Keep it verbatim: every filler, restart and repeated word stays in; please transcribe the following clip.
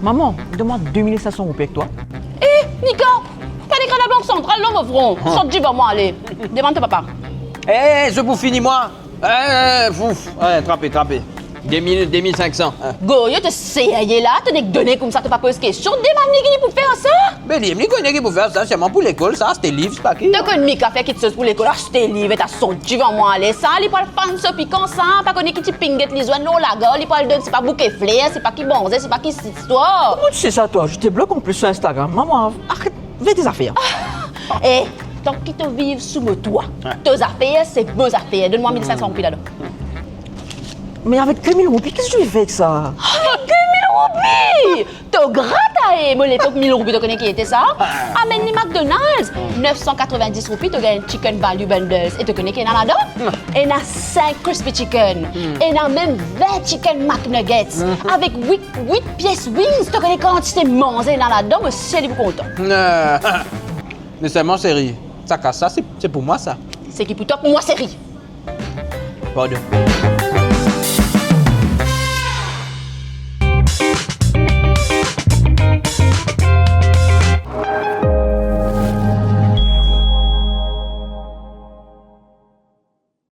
Maman, donn mwa de mil sink san roupi ek twa. Eh, Nika, pa degrad labank santral non, mo fron. Sort divan mwa, ale. Demann to papa. Eh, zot pou fini mwa. Eh, ouf. Eh, trape, trape. De mil, de mil sink san. Eh. Goyo, to serye la? To nek done koumsa, to pa poz kestion. Demann li ki li pou fer sa. Be li, li kone ki pou fer sa, selman pou lekol, sa, aste liv, sepa ki. To konn Mika fer kiksoz pou lekol, aste liv, e ta sort divan mwa, ale. Sa, li pou al fann so pikan, sa, pa kone ki ti pinget li zwenn lor lagar, li pou al donn sepa bouke fler, sepa ki manze, sepa ki zistwar. Kouma to ti sa twa? Je te bloque en plus sur Instagram. Maman, arrête, vey to zafer. Eh, tanki to viv sou mo twa, to zafer se mo zafer. Donn mwa mil sink san roupi ladan. Me avek de mil roupi, kisa to pou fer ek sa? Avek de mil roupi? To grat, ae, mo lepok mil roupi, to kone ki ete sa? Amenn li McDonald's, nef san katrovin-dis roupi, to gagn chicken value bundles. E to kone ki ena ladan? Ena sink crispy chicken, ena mem vin chicken McNuggets, avek wit, wit pies wings. To kone kantite manze ena ladan, mo sir li pou kontan. Me selman, seri, sa kas sa, se, se pou mwa, sa. Seki pou twa, pou mwa, seri. Pardon.